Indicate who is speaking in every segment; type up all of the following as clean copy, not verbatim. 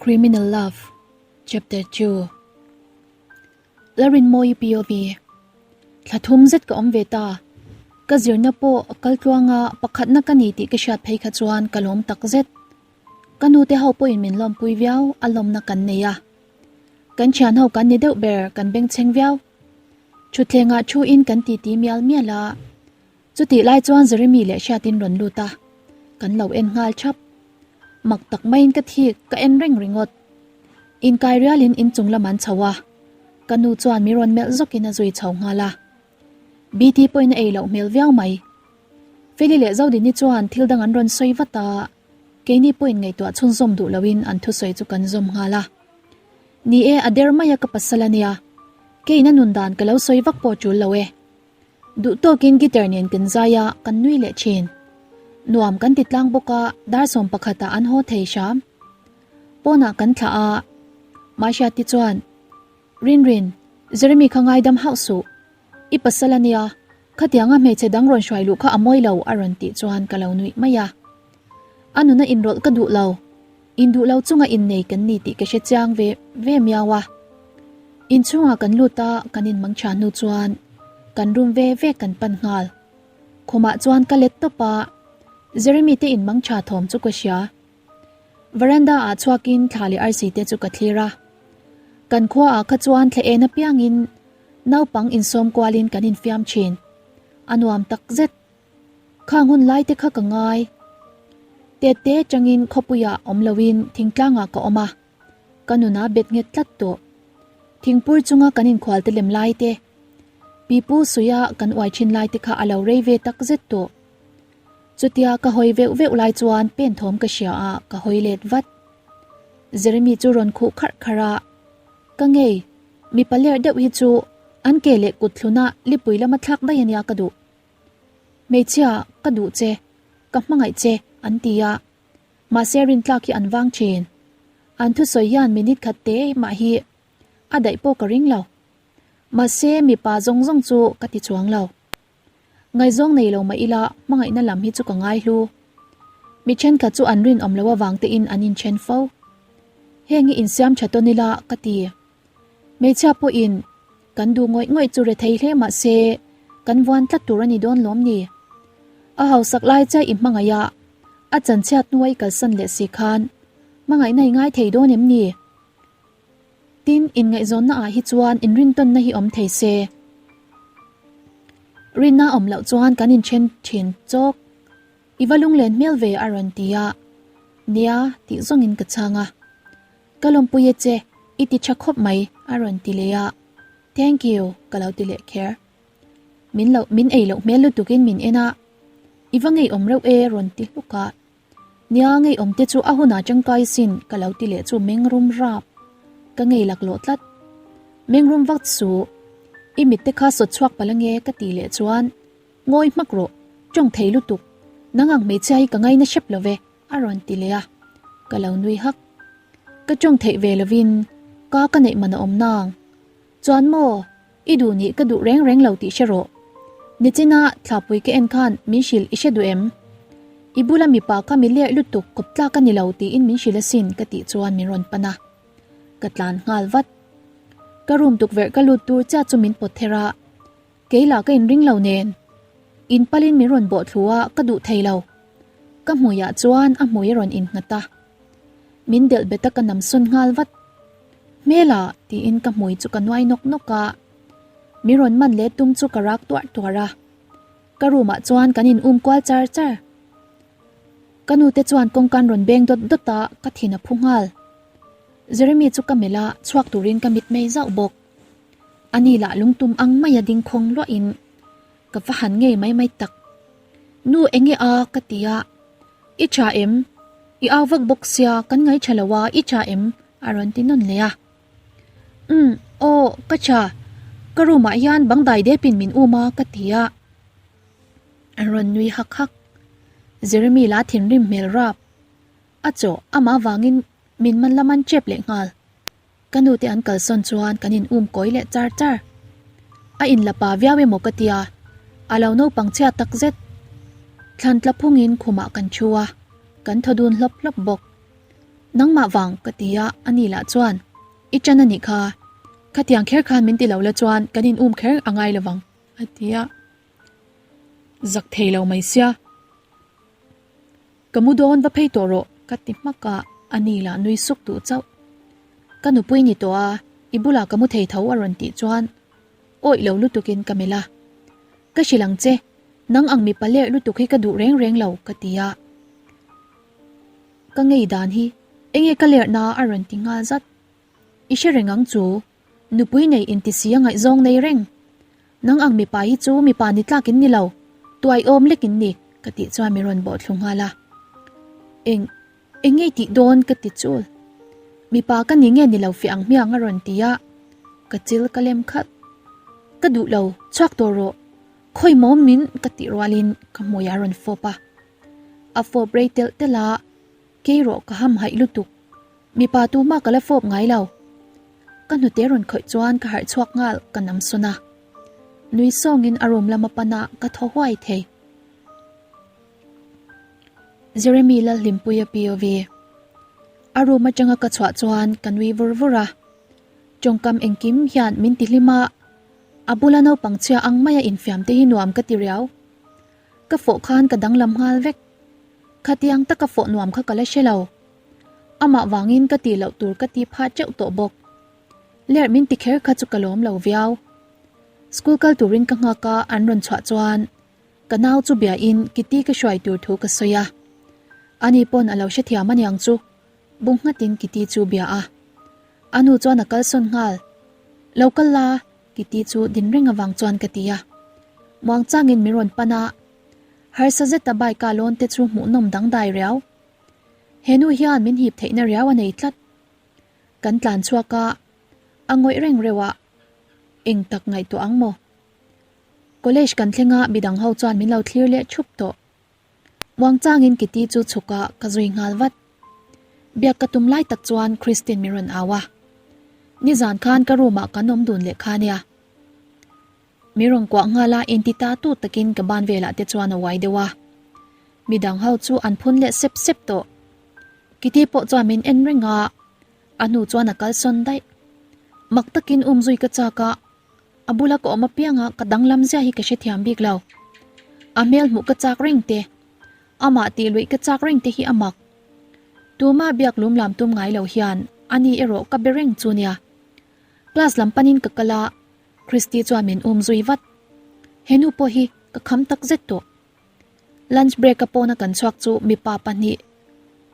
Speaker 1: Criminal Love Chapter 2 Lalrinmawii POV Thla thum zet ka awm ve ta. Ka zirna pawh kal tluanga pakhatna ka ni tih ka hriat phei kha chuan ka lawm tak zet. Ka nute ho pawhin min lawmpui viau a lawmna kan nei a. Kan thian ho kan ni deuh ber kan bengchheng viau. Thutthlengah thu in kan titi mial mial a. Chutih lai chuan Jeremy leh Hriatin rawn lut a, kan lo en nghal thap. Mak tak maiin ka thik ka en reng ringawt. Inkai rialin inchung lam an chho a, ka nu chuan mi rawn melh zawkin a zui chho nghal a. BT pawhin a ei loh hmel viau mai. Feli leh Zodini chuan thil dang an rawn sawi vat a, keini pawhin ngaihtuah chhunzawm duh loin an thusawi chu kan zawm nghal a. Ni e, a der mai a ka pasal a nia, keiin a nun dan ka lo sawi vak pawh tul lo e. Duh tawkin guitar nen kan zai a, kan nui leh thin. Nuam kan ti tlang bawk a, dar 11 ah an haw thei hram. Pawnah kan thlah a, Mahriati chuan, Rinrin, Jeremy kha ngaidam hauh suh. I pasal a nia, khatianga hmeichhe dang rawn hruai luh kha a mawi lo a rawn tih chuan ka lo nuih mai a. A nuna inrawlh ka duh lo. Induh lo chunga innei kan ni tih ka hre chiang ve ve miau a. Inchhungah kan lut a, kan inmang tha hnu chuan kan room ve ve kan pan nghal. Khumah chuan ka let tawp a, Jeremy te inmang tha thawm chu ka hria. Veranda ah chhuakin thla leh arsi te chu ka thlir a. Kan khua ah kha chuan thla en apiangin naupang insawm kualin kan infiam thin. A nuam takzet. Khang hun lai te kha ka ngai. Tete tangin khawpuiah awm loin thingtlangah ka awm a, ka nuna bet nghet tlat tawh. Thingpur chunga kan inkhual te lem lai te, pipu suia kan uai thin lai te kha a lo rei ve tak zet tawh. Chutia ka hawi veuh veuh lai chuan pen thawm ka hria a, ka hawi let vat. Jeremy chu rawn khuh kharh kharh a, Ka ngei, mipa ler deuh hi chu an ke leh kut thluna lipui lama thlak daih ania ka duh. Hmeichhia, ka duh che, ka hmangaih che, an ti a. Mahse rintlak hi an vang thin. An thusawi hian minute khat te mah hi a daih pawh ka ring lo. Mahse mipa zawng zawng chu ka ti chuang lo. Ngaihzawng nei lo mah ila hmangaihna lam hi chu ka ngai hlu. Mi thenkhat chu an rinawm lo avang tein an inthen fo. Heng hi insiam tha tawn ila ka ti. Hmeichhia pawhin kan duh ngawih ngawih chu rethei hle mah se kan vuan tlat tur a ni dawn lawm ni. A hausak lai chiah i hmangaih a, a chanchhiat hnua i kalsan leh si khan hmangaihna i ngai thei dawn em ni? Tin, inngaihzawnna ah hi chuan inrintawnna hi awm thei se. Rinna awm loh chuan kan inthen thin chawk. I va lunglen hmel ve a rawn ti a, Nia tih zawngin ka chhang a. Ka lawmpui e che, i ti tha khawp mai a rawn ti leh a, Thank you ka lo ti leh kher. Min lo min ei loh hmel lutukin min en a, I va ngeiawm reuh e rawn ti hluk a, Nia ngeiawm te chu a hunah tangkai sin ka lo ti leh chu mengrum rap ka ngei laklawh tlat. Mengrum vak suh, i mit te kha sawt chhuak palh ange ka ti leh chuan Ngawi hmak rawh, tawng thei lutuk, nang ang hmeichhia hi ka ngaina hrep lo ve, a rawn ti leh a, ka lo nui hak. Ka tawng theih ve lovin ka ka neih man a awm nang. Chuan maw, i duh nih ka duh reng reng lo tih hre rawh. Nichina thlapui ka en khan min hrilh i hre duh em? I bula mipa kha mi lerh lutuk kawp tlak a ni lo tiin min hrilh asin ka tih chuan min rawn pan a, ka tlan nghal vat. Ka room tukverh ka lut tur chiah chu min pawt ther a. Kei lah ka inring lo nen. In palin min rawn bawh thlu a, ka duh thei lo. Ka hmuiah chuan a hmui a rawn innghat a. Min delh bet a ka nam sawn nghal vat. Hmela tiin ka hmui chu ka nuai nawk nawk a. Min rawn man leh tum chu ka rak tuarh tuarh a. Ka room ah chuan kan in um kual char char. Ka nu te chuan kawngkan rawn beng dawt dawt a, ka thin a phu nghal. Jeremy chu ka melh a, chhuak turin ka mitmei zauh bawk. Ani lah lungtum ang maia ding khawng luahin ka va han ngei mai mai tak. Nu enge a? ka ti a. I tha em? I au vak bawk sia kan ngai tha lo a, i tha em? a rawn ti nawn leh a. Umm, aw, ka tha. Ka room ah hian bang dai depin min um a ka ti a. A rawn nui hak hak. Jeremy la thinrim hmel rap. A chaw amah vangin min man lam an chep leh nghal. Ka nu te an kalsawn chuan kan in um kawi leh char char. A in la pa viau emaw ka tia, a lo naupang chhia tak zet. Thlan tla phungin khumah kan thu a, kan thaw dun hlawp hlawp bawk. Nangmah vang ka ti a, ani lah chuan, I ṭan a nih kha, khatiang kher khan min ti lo la chuan kan in um kher a ngai lovang, a ti a. Zak thei lo mai sia. Ka mu dawn va phei tawh rawh, ka ti hmak a, ani lah nui suk duh chauh. Ka nupui ni tawh a, i bulah ka mu thei tho a rawn tih chuan awih lo lutukin ka melh a. Ka hrilh ang che, nang ang mipa lerh lutuk hi ka duh reng reng lo, ka ti a. Ka ngei dan hi enge ka lerhna a rawn ti nghal zat. I hre reng ang chu, nupui nei inti si a ngaihzawng nei reng. Nang ang mipa hi chu mipa ni tlak in ni lo, tuai awm lek in ni, ka tih chuan min rawn bawh thlu nghal a. Eng, eng nge tih dawn ka ti chul. Mipa ka ni nge ni lo fiah ang hmiang a rawn ti a, ka chil ka lem khat. Ka duh lo, chhuak tawh rawh. Khawi maw min ka tih rualin ka hmui a rawn fawp a. A fawp rei telh telh a, kei rawh ka ham haih lutuk. Mipa tumah ka la fawp ngai lo. Ka hnute rawn khawih chuan ka harh chhuak nghal ka nam sawn a. Nui sawngin a room lama pan a ka thaw huai thei. Jeremy Lalhlimpuia POV. A room atanga ka chhuah chuan ka nui vur vur a. Tawngkam engkim hian min ti hlim a, a bula naupang chhia ang maia infiam te hi nuam ka ti riau. Ka fawh khan ka danglam nghal vek. Khatiang taka fawh nuam kha ka la hre lo. Amah vangin ka tih loh tur ka ti phah teuh tawh bawk. Lerh min ti kher kha chu ka lawm lo viau. School kal turin ka nghak a, an rawn chhuah chuan ka nau chu biain Kitty ka hruai tur thu ka sawi a. Ani pawn a lo hrethiam aniang chu bu nghatin Kitty chu bia a. A nu chuan a kalsawn nghal. Lo kal la, Kitty chu din reng avang chuan ka ti a. Muangchangin min rawn pan a, harsa zeta bike a lawn te chu hmuhnawm dangdai riau. He nu hian min hip theihna riau a nei tlat. Kan tlan chhuak a, a ngawih reng reuh a, eng tak ngaihtuah ang maw? College kan thleng a, midang ho chuan min lo thlir leh thup tawh. Muangchangin Kitty chu chhuk a, ka zui nghal vat. Biak ka tum lai tak chuan Christine min rawn au a. Nizan khan ka room ah kan awm dun leh kha nia. Mi rawn kuah nghal a, inti ta tu takin ka ban velah te chuan a uai deuh a. Midang ho chu an phun leh sep sep tawh. Kitty pawh chuan min en reng a, a hnu chuan a kalsawn daih. Mak takin um zui ka chak a, a bula ka awm apiang a ka danglam zia hi ka hrethiam bik lo. A hmel hmuh ka chak reng te, amah tih luih ka chak reng te hi a mak. Tuma biak lum lam tum ngai lo hian ani erawh ka be reng chu nia. Class lam panin ka kal a, Christy chuan min um zui vat. He nu pawh hi ka kham tak zet tawh. Lunch break a pawna kan chhuak chu mipa pahnih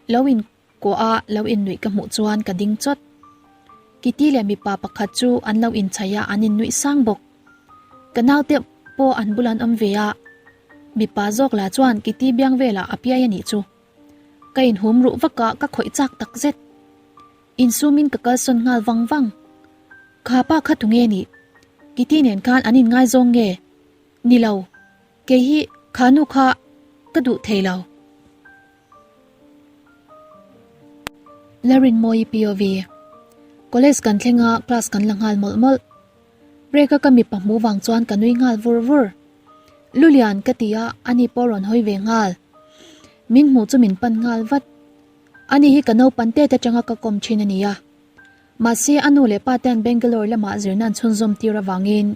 Speaker 1: lo in kuah a lo in nuih ka hmuh chuan ka ding chawt. Kitty leh mipa pakhat chu an lo in chhaih a an in nuih sang bawk. Ka naute pawh an bul an awm ve a, mipa zawk lah chuan Kitty biang velah a piai a nih chu. Ka in hum ruh vak a ka khawih chak tak zet. Insumin ka kalsawn nghal vang vang. Kha pa kha tunge nih? Kitty nen khan an in ngaizawng nge? Ni lo, kei hi kha nu kha ka duh thei lo. Larinmawii POV. College kan thleng a, class kan la nghal mawlh mawlh. Break a ka mipa hmuh vang chuan ka nui nghal vur vur. Lulian ka ti a, ani pawh rawn hawi ve nghal. Min hmuh chu min pan nghal vat. Ani hi ka naupan tet atanga ka kawm thin a ni a. Mahse a nu leh pa ten Bangalore lamah zirna an chhunzawm tir avangin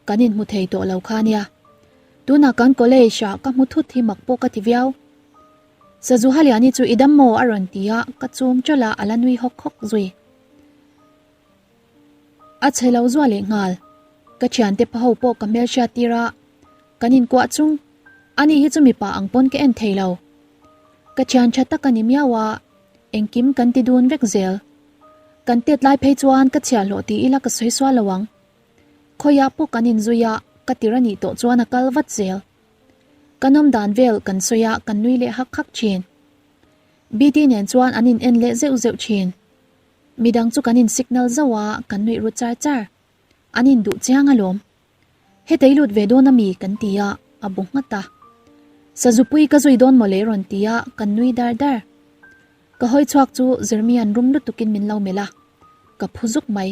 Speaker 1: kan inhmu thei tawh lo kha nia. Tunah kan college ah ka hmu thut hi mak pawh ka ti viau. Sazu Haliani chu i dam maw a rawn ti a, ka chum tawlh a, a la nui hawk hawk zui. A chhe lo zuah leh nghal. Ka thiante pa ho pawh ka hmelhriat tir a, kan inkuah chung. Ani hi chu mipa ang pawn ka en thei lo. Ka thian tha tak a ni miau a, engkim kan ti dun vek zel. Kan tet lai phei chuan ka chhiahhlawh ti ila ka sawi sual lo ang. Khawiah pawh kan inzui a, ka tir a nih tawh chuan a kal vat zel. Kan awm dan vel kan sawi a, kan nui leh hak hak thin. BT nen chuan an in en leh zeuh zeuh thin. Midang chu kan in signal zauh a, kan nuih ru char char. An in duh chiang alawm. Hetei lut ve dawn ami kan ti a, a bu nghat a. Sazupui ka zui dawn mawle rawn ti a, kan nui dar dar. Ka hawi chhuak chu Zirmian rum lutukin min lo melh a, ka phu zuk mai.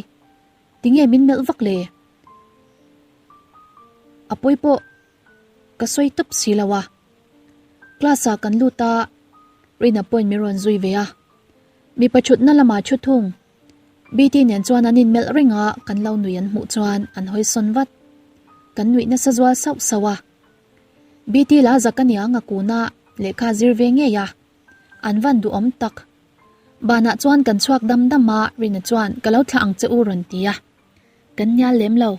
Speaker 1: Tinge min melh vak le? A pawi pawh ka sawi tawp si lo a. Class ah kan lut a, Rina pawhin min rawn zui ve a. Mipa thutna lamah thu thung. BT nen chuan an inmelh reng a, kan lo nui an hmuh chuan an hawi sawn vat. Kan nuih nasa zual sauh sauh a. BT la zak aniang a kuna lehkha zir ve ngei a. An van duhawm tak. Banah chuan kan chhuak dam dam a, Rina chuan ka lo thlah ang che u rawn ti a. Kan hnial lem lo.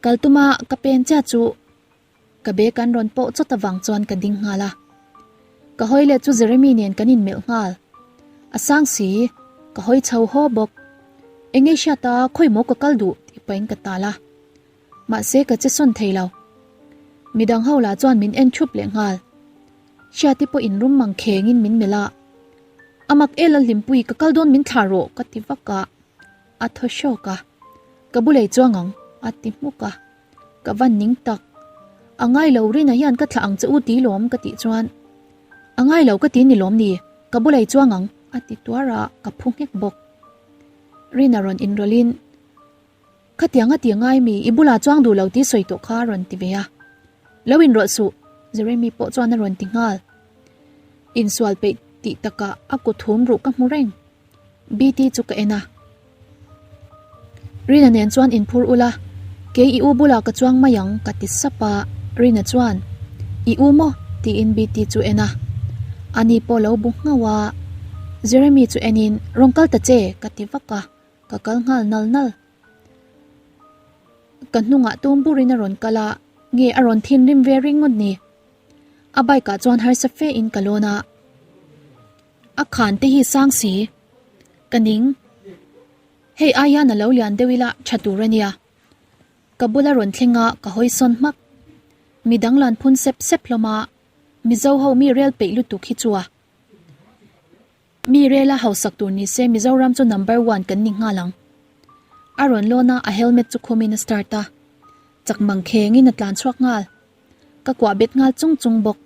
Speaker 1: Kal tuma ka pen chiah chu ka bag an rawn pawh chawt avang chuan ka ding nghal a. Ka hawi leh chu Jeremy nen kan inmelh nghal. A sang si, ka hawi chho haw bawk. Eng ei hriat a, khawi maw ka kal duh tih pahin ka tal a. Mahse ka che sawn thei lo. Midang ho lah chuan min en thup leh nghal. Hriati pawh inrum mang khengin min melh a. A mak e Lalhlimpui ka kal dawn min thlah rawh ka ti vak a. A thaw hrawk a. Ka bu lei chuang ang a ti hmuk a. Ka van ning tak. A ngai lo Rina hian ka thlah ang che u ti lawm ka tih chuan A ngai lo ka ti ni lawm ni ka bu lei chuang ang a ti tuar a ka phu nghek bawk. Rina rawn inrawlhin Khatiang a ti ngai mi, i bulah chuang duh lo tih sawi tawh kha a rawn ti ve a. Lo inrawlh suh, Jeremy pawh chuan a rawn ti nghal. Insual peih tih takah a kut hum ruh ka hmu reng. BT chu ka en a. Rina nen chuan inphur ula, kei i u bulah ka chuang mai ang ka ti sap a, Rina chuan, I u maw? tiin BT chu en a. Ani pawh lo bu nghauh a, Jeremy chu enin, Rawn kal ta che ka ti vak a. Ka kal nghal nal nal. Ka hnungah tum burin a rawn kal a, nge a rawn thinrim ve ringawt ni. A bike ah chuan harsa fe in ka lawn a. A khan te hi sang si. Ka ning. Hei ai hian a lo lian deuh ila tha tur a nia. Ka bula rawn thleng a ka hawi sawn hmak. Midang lan phun sep sep hlawm a, Mizo ho mi rel peih lutuk hi chu a. Mi rela hausak tur ni se Mizoram chu number one kan ni nghal ang. A rawn lawn a, a helmet chu khumin a start a. Chak mang khengin a tlan chhuak nghal. Ka kuah bet nghal chung chung bawk.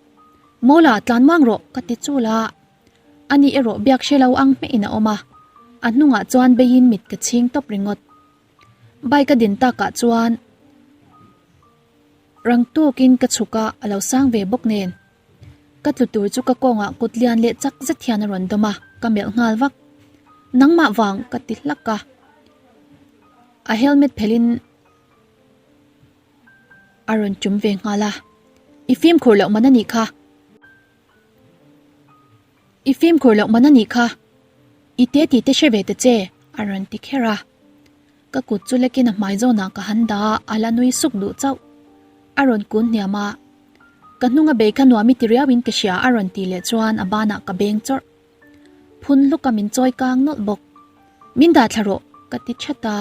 Speaker 1: Mawla, tlan muang rawh, ka ti chul a. Ani erawh biak hre lo ang hmeiin a awm a. A hnungah chuan beiin mit ka chhing tawp ringawt. Bike a din takah chuan rang tawkin ka chhuk a, a lo sang ve bawk nen. Ka tlu tur chu ka kawngah kut lian leh chak zet hian a rawn dawm a, ka melh nghal vak. Nangmah vang ka ti hlak a. A helmet phelhin a rawn tum ve nghal a. I fimkhur loh man a nih kha. I fimkhur loh man a nih kha. I te tih te hre ve ta che a rawn ti kher a. Ka kut chu lekin a hmai zawnah ka han dah a, a la nui suk duh chauh. A rawn kun hniam a, Ka hnunga bei kha nuam i ti riauin ka hria a rawn tih leh chuan a banah ka beng chawrh. Phun hluka min chawi kang nawlh bawk. Min dah thla rawh ka ti that a,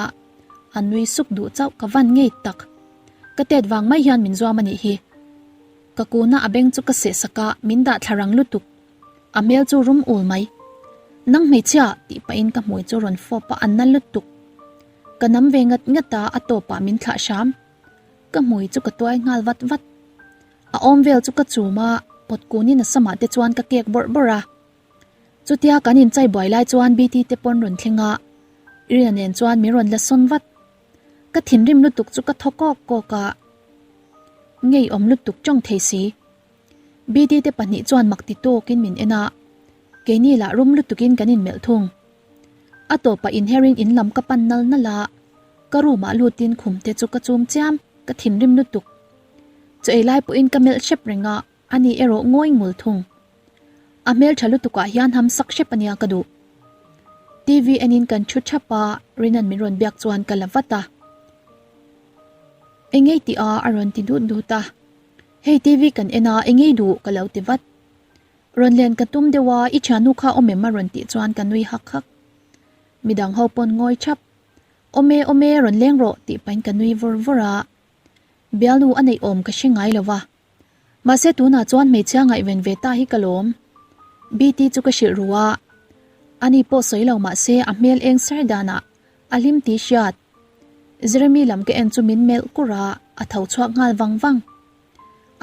Speaker 1: a nui suk duh chauh ka van ngei tak. Ka tet vang mai hian min zuam a nih hi. Ka kuna a beng chu ka seh sak a, min dah thla rang lutuk. A hmel chu rum ul mai. Nang hmeichhia tih pahin ka hmui chu rawn fawp a, a na lutuk. Ka nam ve ngat ngat a, a tawpah min thlah hram. Ka hmui chu ka tuai nghal vat vat. A awm vel chu ka chum a, pawt kunin a samah te chuan ka kek bawrh bawrh a. Chutia kan inchai buai lai chuan BT te pawn rawn thleng a, Rina nen chuan min rawn la sawn vat. Ka thinrim lutuk chu ka thaw kawk kawk a, ngeiawm lutuk tawng thei si. BD te pahnih chuan mak ti tawkin min en a, keini lah rum lutukin kan inmelh thung. A tawpah inherin in lam ka pan nal nal a, ka room ah lutin khum te chu ka chum chiam, ka thinrim lutuk. Chaw ei lai pawhin ka melh hrep reng a, ani erawh ngawi ngul thung. A hmeltha lutukah hian ham sak hrep ania ka duh. TV enin kan thu thap a, Rinan min rawn biak chuan ka la vat a. Engei tih a a rawn ti dut dut a. Hei TV kan en a, engei duh ka lo ti vat. Rawn len ka tum deuh a, i thiannu kha awm em a rawn tih chuan ka nui hak hak. Midang ho pawn ngawi thap. Awm e, awm e, rawn leng rawh tih pahin ka nui vawr vawr a. Bialnu a neih awm ka hre ngai lo va. Mahse tunah chuan hmeichhia ngaihven ve ta hi ka lawm. BT chu ka hrilh ru a. Ani pawh sawi lo mahse a hmel eng sar danah a hlim tih hriat. Jeremy lam ka en chu min melh kur a, a tho chhuak nghal vang vang.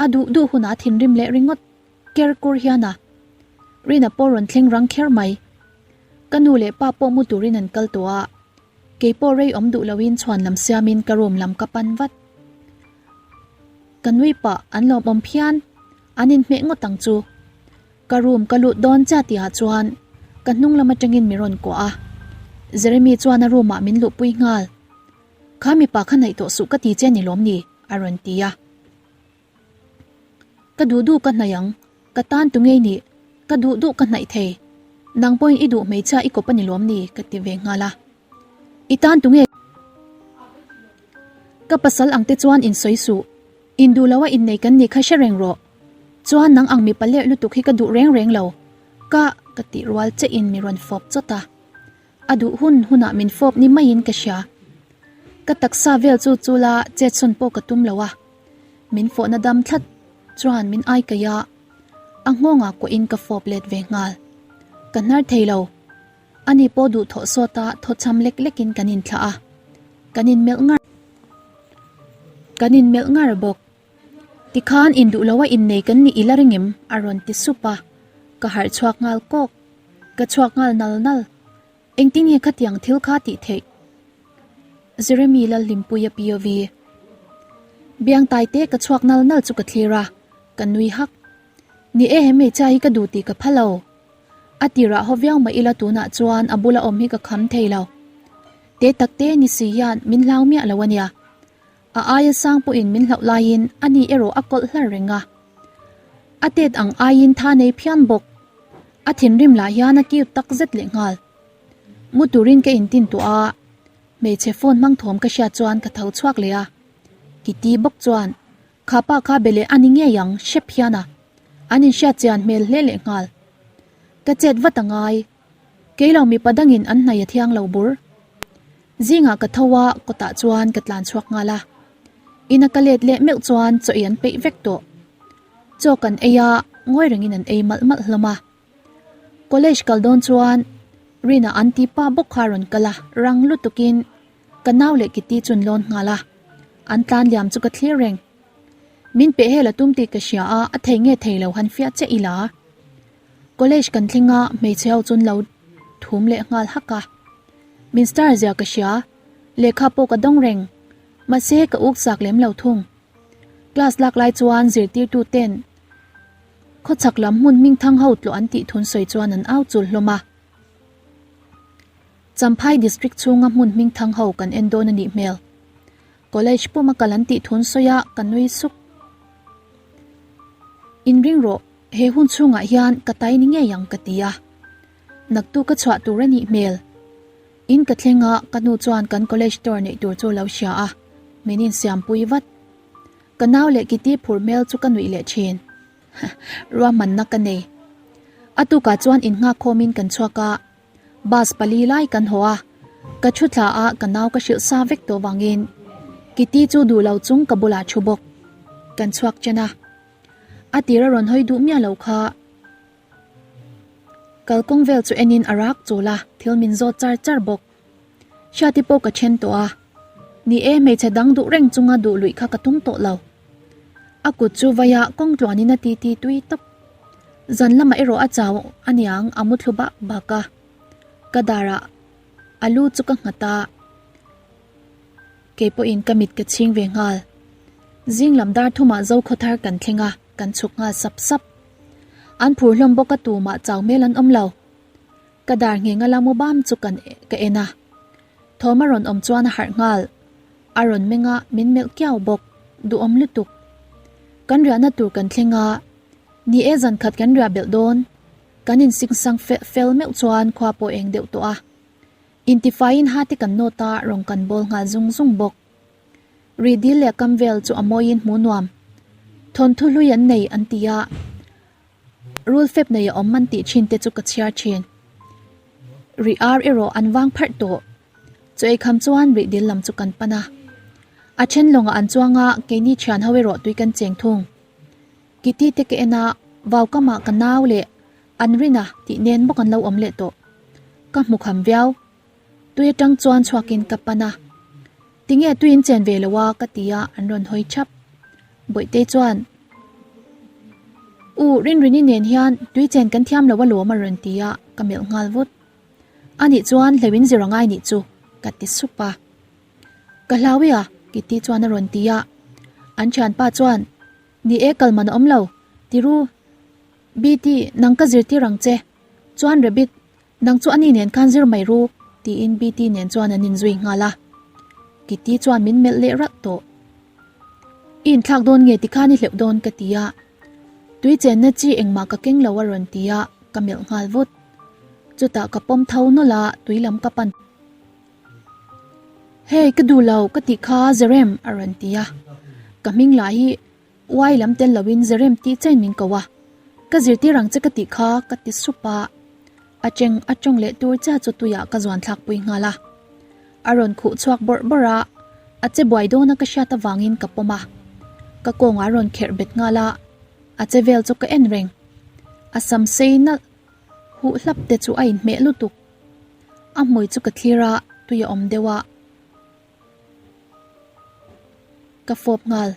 Speaker 1: A duh duh hunah a thinrim leh ringawt ker kur hian a. Rina pawh rawn thleng rang kher mai. Ka nu leh pa pawh mu turin an kal tawh a, kei pawh rei awm duh loin chhuan lam siamin ka room lam ka pan vat. Ka nui pah an lawmawm phian, an inhmeh ngawt ang chu. Ka room ka lut dawn chiah tihah chuan. Ka hnung lam atangin mi rawn kuah a. Jeremy chuan a room ah min luhpui nghal. Kha mipa kha hnaih tawh suh ka ti che ni lawm ni? a rawn ti a. Ka duh duh ka hnaih ang, ka tan tu ngei nih, ka duh duh ka hnaih thei. Nang pawhin i duh hmeichhia i kawp a ni lawm ni? ka ti ve nghal a. I tan tu nge? Ka pasal ang te chuan in sawi suh. Induh lo a innei kan nih kha hre reng rawh. Chuan nang ang mipa lerh lutuk hi ka duh reng reng lo. Ka ka tih rual che in mi rawn fawp chawt a. A duh hun hunah min fawp ni maiin ka hria. Ka taksa vel chu chu la chet sawn pawh ka tum lo a. Min fawhna dam thlat chuan min ai kaih a, a nghawngah kuahin ka fawp let ve nghal. Ka hnar thei lo. Ani pawh duh thawh sawt a thaw cham lek lekin kan inthlah a, kan inmelh ngar kan inmelh ngar bawk. Tikhan induh lo a innei kan nih ila ring em? a rawn ti sup a, ka harh chhuak nghal kawk. Ka chhuak nghal nal nal. Engtin nge khatiang thil kha tih theih? Jeremy Lalhlimpuia POV. Biangtai te ka chhuak nal nal chu ka thlir a, ka nui hak. Ni e he hmeichhia hi ka duh tih ka pha lo. A tirah haw viau mah ila tunah chuan a bula awm hi ka kham thei lo. Te tak te ni si hian min hlau miah lo a nia. A aia sang pawhin min hlauh laiin ani erawh a kawlh hlar reng a. A tet ang aiin tha nei phian bawk. A thinrim lah hian a cute tak zet leh nghal. Mu turin ka intin tuah a, hmeichhe phone hmang thawm ka hriat chuan ka tho chhuak leh a. Kitty bawk chuan Kha pa kha be leh a ni ngei ang, hrep hian a. An inhriat chian hmel hle leh nghal. Ka chet vat a ngai. Kei lo mipa dangin an hnai a thiang lo bur. Zingah ka tho a, kawtah chuan ka tlan chhuak nghal a. Ina ka let leh meuh chuan chaw ei an peih vek tawh. Chaw kan ei a, ngawi rengin an ei malh malh hlawm a. College kal dawn chuan Rina an ti pa bawk kha a rawn kal a, rang lutukin ka nau leh Kitty chu an lawn nghal a. An tlan liam chu ka thlir reng. Min peh hel a tum tih ka hria a, a thei nge thei lo han fiah chiah ila. College kan thleng a, hmeichhe ho chu an lo thum leh nghal hak a. Min star zia ka hria, lehkha pawh ka dawng reng. Mahse ka uk zak lem lo thung. Class lak lai chuan zirtirtu ten Khawchhak lam hmun hmingthang ho tlawh an tih thun sawi chuan an au chul hlawm a. Champhai District chhunga hmun hmingthang ho kan en dawn a nih hmel. College puma kal an tih thun sawi a ka nui suk. Inring rawh, he hun chhungah hian ka tai ni ngei ang ka ti a. Naktu ka chhuah tur a nih hmel. In ka thleng a, ka nu chuan kan college tour neih tur chu lo hria a, min insiampui vat. Ka nau leh Kitty phur hmel chu ka nuih leh thin. Ruahmanna ka nei. A tukah chuan innghak khawmin kan chhuak a, bus pali lai kan haw a, ka thu thla a ka nau ka hrilh sa vek tawh vangin Kitty chu duh lo chung ka bulah thu bawk. Kan chhuak chen a. A tir a rawn hawi duh miah lo kha. Kalkawng vel chu enin a rak chul a, thil min zawt char char bawk. Hriati pawh ka then tawh a, ni e hmeichhe dang duh reng chunga duh luih kha ka tum tawh lo. A kut chu vaia kawng tluanin a ti ti tui tawp. Zan lamah erawh a chau aniang a mu thlu bak bak a, ka darah a lu chu ka nghat a, kei pawhin ka mit ka chhing ve nghal. Zing lam dar thumah Zokhawthar kan thleng a, kan chhuk nghal sap sap. An phur hlawm bawk a tumah chau hmel an awm lo. Ka dar ngheng a la mu bam chu kan ka en a. Thawm a rawn awm chuan a harh nghal. A rawn meng a, min melh kiau bawk. Duhawm lutuk. Kan riahna tur kan thleng a, ni e zan khat kan riah belh dawn. Kan insingsang fel meuh chuan khua pawh eng deuh tawh a. Intifaiin ha te kan nawt a, rawn kan bawl nghal zung zung bawk. Rih dil leh kam vel chu a mawiin hmuh nuam. Thawnthu hlui an nei an ti a. Rul fep nei a awm an tih thin te chu ka chhiar thin. Rih ar erawh an vang pharh tawh. Chaw ei kham chuan rih dil lam chu kan pan a. A then lawngah an chuang a, keini thian ho erawh tui kan cheng thung. Kitty te ka en a, vau kamah ka nau leh an rin a tih nen bawk an lo awm leh tawh. Ka hmu kham viau. Tui atang chuan chhuakin ka pan a. Tinge tui in chen ve lo a ka ti a, an rawn hawi thap. Bawihtei chuan, U Rinrini nen hian tui chen kan thiam lo alawm a rawn ti a, ka melh nghal vut. Anih chuan hleuh in zir angai nih chu ka ti sup a. Ka hlau i a Kitty chuan a rawn ti a. An thianpa chuan, Ni e kal man a awm lo, ti ru. BT, nang ka zirtir ang che. Chuan Rabbit. Nang chu ani nen khan zir mai ru, tiin BT nen chuan an inzui nghal a. Kitty chuan min melh leh ralh tawh. I inthlak dawn nge tikhan i hleuh dawn ka ti a. Tui chenna chi engmah ka keng lo a rawn ti a, ka melh nghal vut. Chutah ka pawm tho nawlh a, tui lam ka pan. Hei ka duh lo ka tih kha Zerem a rawn ti a. Ka hming lah hi Uai lam tel loin Zerem tih chain min ko a. Ka zirtir ang che ka tih kha ka ti sup a. A cheng a tawng leh tur chiah chu tuiah ka zuan thlak pui nghal a. A rawn khuh chhuak bawrh bawrh a, a che buai dawn a ka hriat avangin ka pawm a. Ka kawngah a rawn kherh bet nghal a, a che vel chu ka en reng. A sam sei nalh huh hlap te chu a inhmeh lutuk. A hmui chu ka thlir a, tui a awm deuh a. Ka fawp nghal.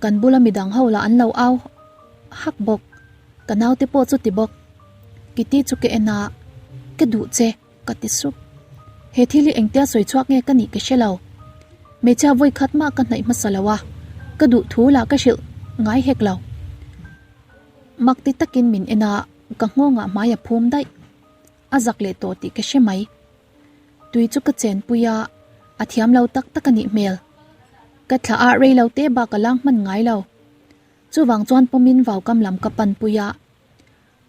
Speaker 1: Kan bula midang ho lah an lo au hak bawk. Ka naute pawh chu ti bawk. Kitty chu ka en a, Ka duh che, ka ti sup. He thil hi engtia sawi chhuak nge ka nih ka hre lo. Hmeichhia vawi khat mah ka hnaih hmasa lo a, ka duh thu lah ka hrilh ngai hek lo. Mak ti takin min en a, ka nghawngah hmai a phum daih. A zak leh tawh tih ka hre mai. Tui chu ka chenpui a, a thiam lo tak tak a nih hmel. Ka thlah ah rei lo te bak a lang hman ngai lo. Chuvang chuan pawmin vaukam lam ka panpui a,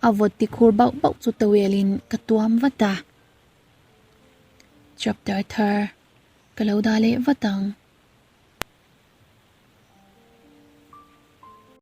Speaker 1: a vawt ti khur bauh bauh chu towel in ka tuam vat a. Chapter thar ka lo dah leh vat ang.